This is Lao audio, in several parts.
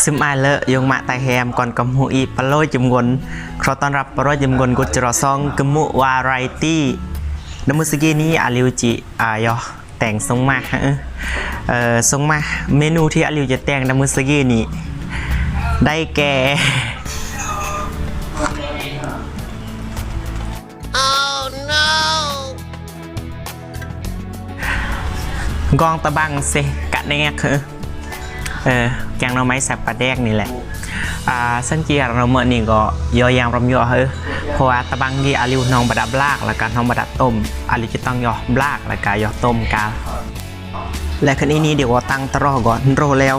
ຊຶມອາຍເລີ ຍົງມະຕາຍແຮມ ກ່ອນກຳຫູອີກ ປາໂລຍຈິມກົນ ຂໍຕ້ອນຮັບປາໂລຍຈິມກົນ ກຸດຈະລໍຊອງ ກະມຸວາຣາຍຕີ ນຳມື້ສະກີນີ້ ອາລິວຈິ ອາຍົ ແຕ່ງຊົງມາ ເອີ ຊົງມາ ເມນູທີ່ອາລິວຈະແຕ່ງນຳມື້ສະກີນີ້ ໄດ້ແກ່ ກ້ອງຕະບັງເຊກະແນກ ເອີ ແກງໜໍ່ໄມ້ໃສ່ປາແດກນີ້ແຫຼະ. ອາ ສັງເກດເນາະ ມື້ນີ້ກໍຍໍຢ່າງລຳຍໍ ເພາະວ່າຕະບັງທີ່ອາລິວນ້ອງບໍ່ໄດ້ບລາກ ແລ້ວກະນ້ອງບໍ່ໄດ້ຕົ້ມ ອາລິວຈະຕ້ອງຍໍບລາກ ແລ້ວກະຍໍຕົ້ມກາ ແລະ ຄືນອີ່ນີ້ດຽວກໍຕັ້ງຕະຫຼໍກໍໂຣແລ້ວ.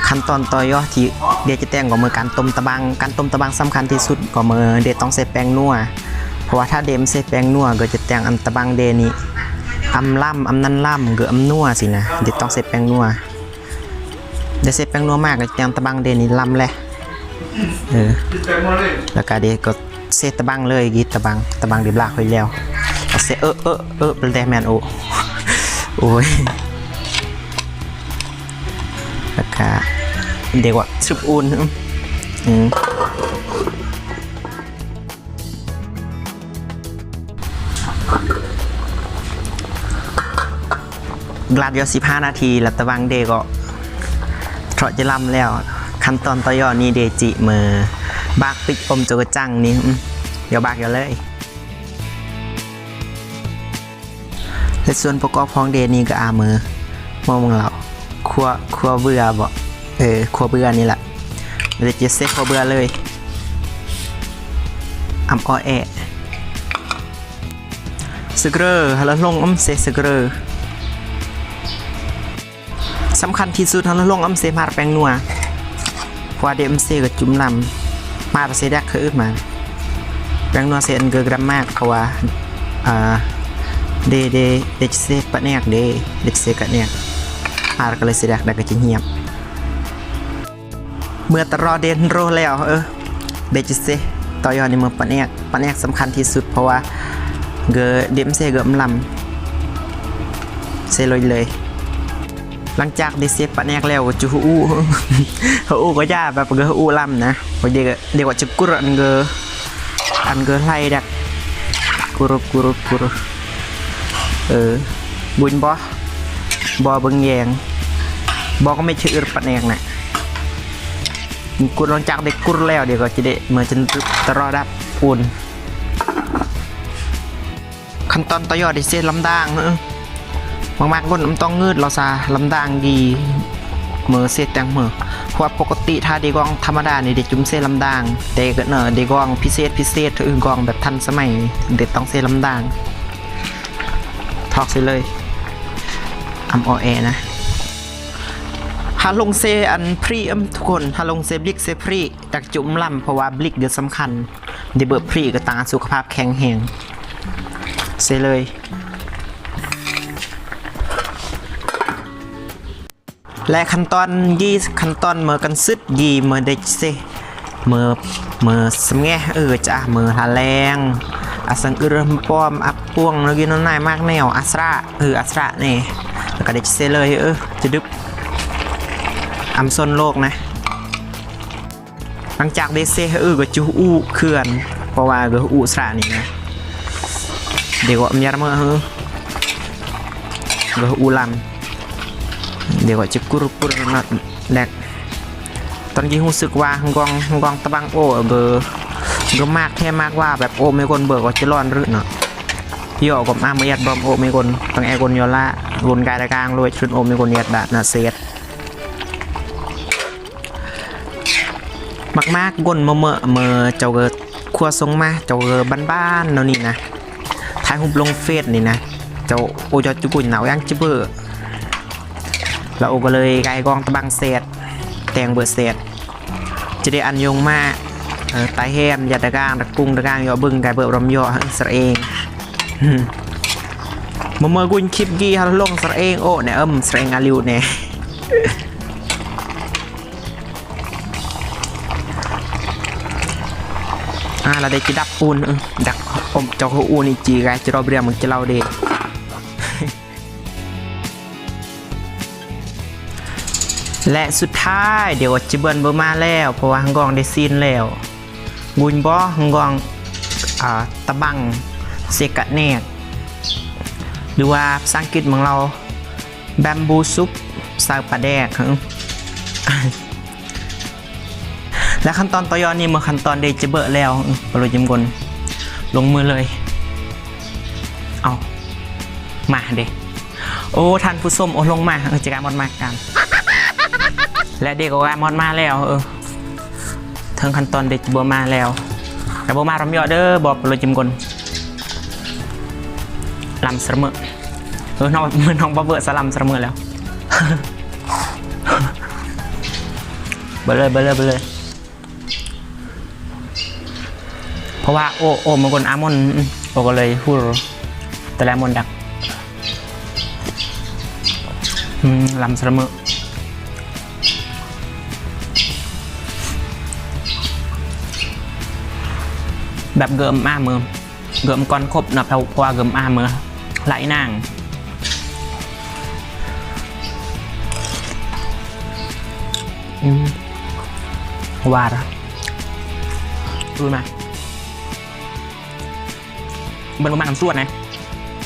ຂັ້ນຕອນຕໍ່ຍໍທີ່ເດຈະແຕ່ງກໍເໝີການຕົ້ມຕະບັງ ການຕົ້ມຕະບັງສຳຄັນທີ່ສຸດກໍເໝີເດຕ້ອງໃສ່ແປ້ງນົວ ເພາະວ່າຖ້າເດບໍ່ໃສ່ແປ້ງນົວກໍຈະແຕ່ງອັນຕະບັງເດນີ້ອຳລຳ ອຳນັ້ນລຳ ກໍອຳນົວຊີ້ນະ ເດຕ້ອງໃສ່ແປ້ງນົວ ເດໃສ່ແປ້ງນົວມາກໍຈະແຕ່ງຕະບັງເດນີ້ລຳແຫຼະ ເອີ ແລ້ວກະເດກໍ ເຊຕະບັງເລີຍ ກີຕະບັງ ຕະບັງເດບລາກໄວ້ແລ້ວ ເຊ ເອີ ເອີ ເອີ ແປແດກແມ່ນ ໂອ ໂອ້ຍ ແລ້ວກະເດກວ່າຊຶບອຸ່ນ ອືມ ກະລາດຢູ່ສິບຫ້ານາທີ ແລ້ວຕະບັງເດກໍເທາະຈະລຳແລ້ວ. ຂັ້ນຕອນຕໍ່ຍໍນີ້ເດຈິເມີບາກປິກອົມໂຈກະຈັງນີ້ ອືມ ຢ່າບາກຢ່າເລີຍ. ແລະ ສ່ວນປະກອບຂອງເດນີ້ກໍອາເມີ ມອງເບິ່ງລາວ ຂົ້ວ ຂົ້ວເບືອບໍ ເອີ ຂົ້ວເບືອນີ້ລະ ເດຈະເຊຂົ້ວເບືອເລີຍ ອຳອໍແອ. ສະເກຣີ ຮະລະລົງອຳເຊສະເກຣີ ສຳຄັນທີ່ສຸດ ຮະລະລົງອຳເຊມາດແປ້ງນົວ ເພາະວ່າເດອຳເຊກໍຈຸ່ມລຳ ມາດເຊດັກຄືອຶດມາ ແປ້ງນົວເຊອັນເກີກຣຳມາກ ເພາະວ່າ ເອີ ເດ ເດ ເດຈະເຊປາແນກເດ ເດຈະເຊກະແນກ ມາດກໍເລີຍເຊດັກ ດັກກໍຈະຫຽບ. ເມື່ອຕະຫຼໍເດນໂຣແລ້ວ ເອີ ເດຈະເຊຕໍ່ຍໍນີ້ເມືອປາແນກ ປາແນກສຳຄັນທີ່ສຸດ ເພາະວ່າເກີເດມເຊເກີມລຳ ເຊໂລຍເລີຍ. ຫຼັງຈາກເດເຊປາແນກແລ້ວ ກໍຈະຫູ ຫູກໍຢ່າແບບເກີຫູລຳນະ ເດ ເດກວ່າຈະກຸຣອັນເກີ ອັນເກີໄຫຼດັກ ກຸຣ ກຸຣ ກຸຣ ເອີ ບຸນບໍ ບໍເບິ່ງແຍງ ບໍກໍໄມ່ຊະອຶດປາແນກນະ ກຸຣ ຫຼັງຈາກໄດ້ກຸຣແລ້ວ ດຽວກໍຈະໄດ້ເມືອຈົນຕະຫຼໍດັບອຸ່ນ. ຂັ້ນຕອນຕໍ່ຍໍເດເຊລຳດາງ ເອີ ມາກໆ ກົ້ນອຳຕ້ອງງືດລາວຊາ ລຳດາງດີ ເມີເຊແຕງເມີ ເພາະວ່າປົກກະຕິຖ້າເດກ້ອງທຳມະດານີ້ ເດຈຸ່ມເຊລຳດາງ ແຕ່ກໍເນີ ເດກ້ອງພິເສດ ພິເສດ ເອີ ກ້ອງແບບທັນສະໄໝ ເດຕ້ອງເຊລຳດາງ ຖອກໃສ່ເລີຍ ອຳອໍແອນະ ຫາລົງເຊອັນພຣີ ອຳ ທຸກຄົນ ຫາລົງເຊບລິກເຊພຣີ ດັກຈຸ່ມລຳ ເພາະວ່າບລິກເດີສຳຄັນ ເດເບີບພຣີກໍຕັ້ງສຸຂະພາບແຂງແຮງ ເຊເລີຍ. ແລະ ຂັ້ນຕອນກີ ຂັ້ນຕອນເມີກັນຊຶດກີ ເມີເດຈເຊ ເມີ ເມີສຳແງ ເອີ ຈາ ເມີລາແລງ ອາສັງອຶຣມປອມ ອາປວງ ນະກິນນາຍ ມາກແນວ ອາສຣະ ເອີ ອາສຣະແນ່ ແລ້ວກໍເດຈເຊເລີຍ ເອີ ຈະດຶບ ອຳຊົນໂລກນະ. ຫຼັງຈາກເດເຊ ເອີ ກໍຈະອູເຂື່ອນ ເພາະວ່າກໍອູສະນີ້ນະ ເດກວ່າອຳຍາດເມີ ເອີ ກໍອູລຳ ເດກວ່າຈະກຸຣກຸຣນະແດກ ຕອນກີ້ຮູ້ສຶກວ່າຮອງກອງ ຮອງກອງຕະບັງໂອ ເບີ ກໍມາກແທ້ມາກວ່າ ແບບໂອເມກົນເບີກໍຈະລ້ອນຣຶເນາະ ຍໍກໍອາມາຍາດບອມໂອເມກົນ ຕັ້ງແອກົນຍໍລາ ກົນກາຍຕະກາງໂລຍ ຊຸນໂອເມກົນຍາດດານະເສດ ມາກໆ ກົ້ນເມີເມີ ເມີເຈົ້າກໍຄົວສົ່ງມາ ເຈົ້າກໍບ້ານໆ ແນວນີ້ນະ ຖ່າຍຮູບລົງເຟສນີ້ນະ ເຈົ້າໂອຈອດຈຸກຸນນະ ໂອຍັງຈະເບີ ລະໂອກໍເລີຍກາຍກອງຕະບັງແຊດ ແຕ່ງເບີແຊດ ຈະໄດ້ອັນຍົງມາ ເອີ ຕາຍແຮມ ຢາດຕະກາງ ຕະກຸງຕະກາງ ເຍາະເບິ່ງ ກາຍເບີລຳເຍາະ ສະເອງ ເມີເມີກຸນຄລິບກີ້ ເຮົາລົງສະເອງໂອແນ່ ເອີ ສະເອງອາລິວແນ່. ອາ ລະໄດ້ຈະດັບປູນ ເອີ ດັກອົມເຈົ້າເຂົາອູນີ້ຈີກາຍຈະຣອບເລື່ອງມັນຈະເລົ່າເດ. ແລະ ສຸດທ້າຍ ດຽວອອດຈະເບື່ອນບໍ່ມາແລ້ວ ເພາະວ່າຮັງກອງໄດ້ຊີ້ນແລ້ວ. ກຸນບໍ ຮັງກອງ ອາ ຕະບັງ ເຊກະແນກ ຫຼືວ່າພາສາອັງກິດຂອງລາວ ແບມບູຊຸບ ໃສ່ປາແດກ. ແລະ ຂັ້ນຕອນຕໍ່ຍອດນີ້ ເມື່ອຂັ້ນຕອນໄດ້ຈະເບີແລ້ວ ປະໂລຍິມກົນ ລົງມືເລີຍ. ເອົາ ມາເດ ໂອ້ ທ່ານຜູ້ຊົມ ໂອ້ ລົງມາ ເອີ ຈະກາມອດມາການ ແລະ ເດກກໍກາມອດມາແລ້ວ ເອີ ເຖິງຂັ້ນຕອນເດຈະເບີມາແລ້ວ ກະບໍ່ມາລຳເຍາະເດີ ບອກໂລຈິມກົນ ລຳສະເໝີ ເອີ ນ້ອງ ນ້ອງບອບເບີສະລຳສະເໝີແລ້ວ ເບີເລີຍ ເບີເລີຍ ເບີເລີຍ. ເພາະວ່າໂອ ໂອມັນກົນອາມົນ ໂອກໍເລີຍຮູ້ແຕ່ລະມົນດັກ ອືມ ລຳສະເໝີ ແບບເກີມອາເມີ ເກີມກ່ອນຄົບເນາະ ເພາະວ່າເກີມອາເມີຫຼາຍນາງ ອືມ ຫວານ ອືມ ມາ ເບິ່ງ ເບິ່ງມານຳສວນນະ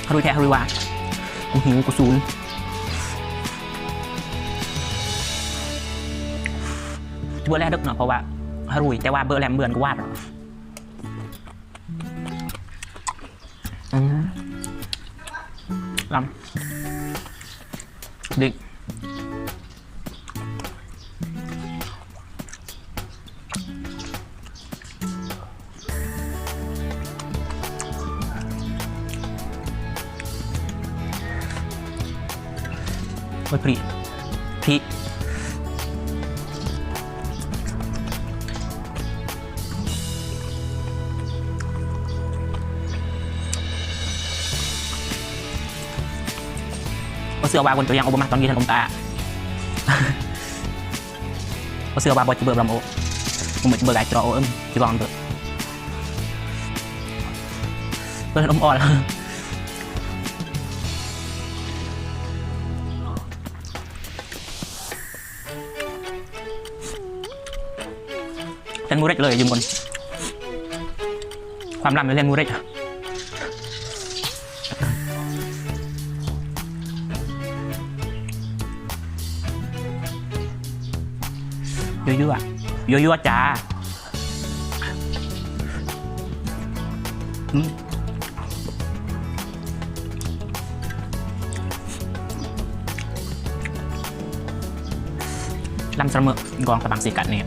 ຮາລຸຍແທ້ ຮາລຸຍວ່າ ໂອ້ໂຫ ກູສູນ ເບີແລກເດີເນາະ ເພາະວ່າຮາລຸຍ ແຕ່ວ່າເບີແລກເບືອນກວ່າ ອືມ ລຳ ດິ ໂອ້ຍ ພຣີ ພຣີ ບໍ່ເຊື່ອວ່າຄົນຕົວຢ່າງໂອບາມາຕອນນີ້ທັນອົມຕາ ບໍ່ເຊື່ອວ່າບໍ່ຈະເບີບລຳໂອ ບໍ່ຈະເບີກາຍຕຣອໂອ ເອີ ຈະບອກເບີ ເບີອອນ. ແລ່ນໝູເລັກເລີຍ ຢືມກ່ອນ ຄວາມລຳແລ່ນໝູເລັກ ຍົວໆ ຍົວໆ ຈ້າ ອືມ ລຳສະເໝີ ກອງຕະບັງສີກັດນີ້.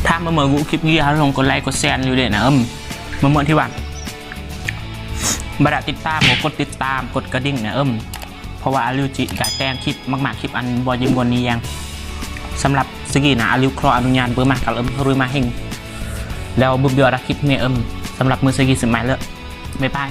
ຖ້າເມື່ອໆ ຄລິບນີ້ ເຮົາຕ້ອງກົດໄລ້ກົດແຊນຢູ່ເດ້ນະ ເອີ ເມື່ອໆ ທີ່ວ່າບໍ່ໄດ້ຕິດຕາມ ກໍກົດຕິດຕາມ ກົດກະດິ່ງນະ ເອີ. ເພາະວ່າອາລິວຈິກະແຕ່ງຄລິບມາກໆ ຄລິບອັນບໍ່ຢືມເງິນນີ້ຢ່າງ ສຳລັບສະກີນະ ອາລິວຂໍອະນຸຍາດເບີມາກະເລີ່ມລຸຍມາເຮັງ ແລ້ວບຸບດຽວລະຄລິບແມ່ເອີມ ສຳລັບມື້ສະກີສະໄໝເລີ ບາຍບາຍ.